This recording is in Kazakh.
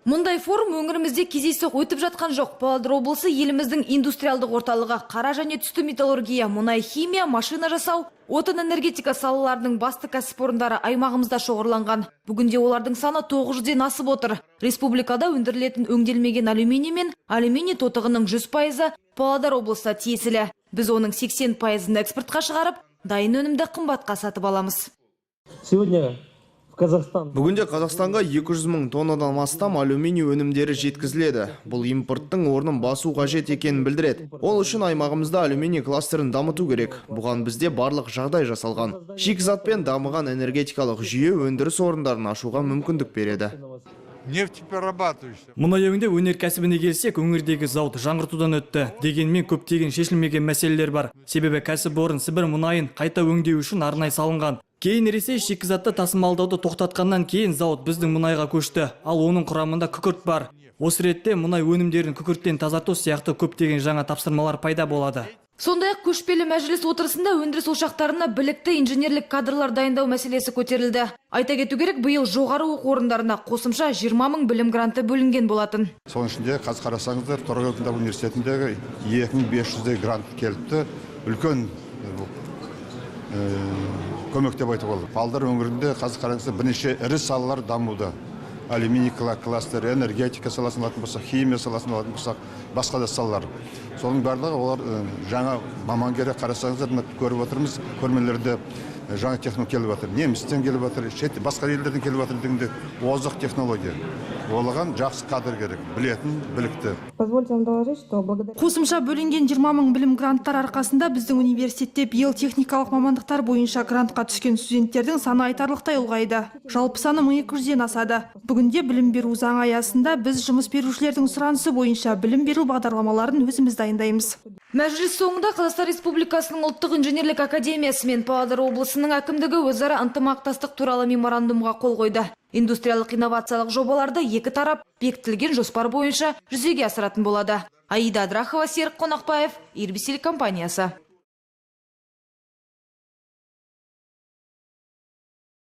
Мұндай форум өңірімізде кездейсоқ өтіп жатқан жоқ. Павлодар облысы еліміздің индустриалдық орталығы. Қара және түсті металлургия, мұнай химия, машина жасау, отын энергетика салаларының басты кәсіпорындары аймағымызда шоғырланған. Бүгінде олардың саны 900-ден асып отыр. Республикада өндірілетін өңделмеген алюминий мен алюминий тотығының 100%-ы Павлодар облысына тиесілі. Біз оның 80%-ын экспортқа шығарып, дайын өнімді қымбатқа сатып аламыз. Сегодня в Казахстан Бүгінде Қазақстанға 200 мың тоннадан астам алюминий өнімдері жеткізіледі. Бұл импорттың орнын басу қажет екенін білдіреді. Ол үшін аймағымызда алюминий кластерін дамыту керек. Бұған бізде барлық жағдай жасалған. Шикізатпен дамыған энергетикалық жүйе өндіріс орындарын ашуға мүмкіндік береді. Нефтеперерабатывающая. Мұнай өңдеу өнеркәсібіне келсек, өңірдегі зауыт жаңғыртудан өтті. Дегенмен көптеген шешілмеген мәселелер бар. Себебі кәсіпорын Сібір мұнайын қайта өңдеу үшін арнайы салынған. Кейін Ресей шикізатты тасымалдауды тоқтатқаннан кейін зауыт біздің мұнайға көшті, ал оның құрамында күкірт бар. Осы ретте мұнай өнімдерін күкірттен тазарту сияқты көптеген жаңа тапсырмалар пайда болады. Сондай-ақ көшпелі мәжіліс отырысында өндіріс ошақтарына білікті инженерлік кадрлар дайындау мәселесі көтерілді. Айта кету керек, биыл жоғары оқу орындарына қосымша 20 мың білім гранты бөлінген болатын. Соның ішінде қазір қарасаңыздар, Торғай ұлттық университетіндегі 2500-дей грант келіпті. Үлкен бұл көмек деп айтуға болады. Павлодар өңірінде қазір қараңыздар, бірнеше ірі салалар дамуда: алюминий кластері, энергетика саласын алатын болсақ, химия саласын алатын болсақ, басқа да салалар. Соның барлығы олар жаңа маман керек. Қарасаңыздар, мына көріп отырмыз, көрмелерде жаңа технология келіп жатыр, немістен келіп жатыр, шет басқа елдерден келіп жатыр дегенде, озық технология. Оған жақсы кадр керек, білетін, білікті. Позвольте вам доложить, что благодаря Қосымша бөлінген 20 мың білім гранттар арқасында біздің университетте биыл техникалық мамандықтар бойынша грантқа түскен студенттердің саны айтарлықтай ұлғайды. Жалпы саны 1200-ден асады. Бүгінде білім беру заңы аясында біз жұмыс берушілердің сұранысы бойынша білім беру бағдарламаларын өзіміз дайындаймыз. Мәжіліс соңында Қазақстан Республикасының ұлттық инженерлік академиясы мен Павлодар облысының әкімдігі өзара ынтымақтастық туралы меморандумға қол қойды. Индустриялық инновациялық жобаларды екі тарап бекітілген жоспар бойынша жүзеге асыратын болады. Аида Адрахова, Серік Қонақбаев, Ирбис телекомпаниясы.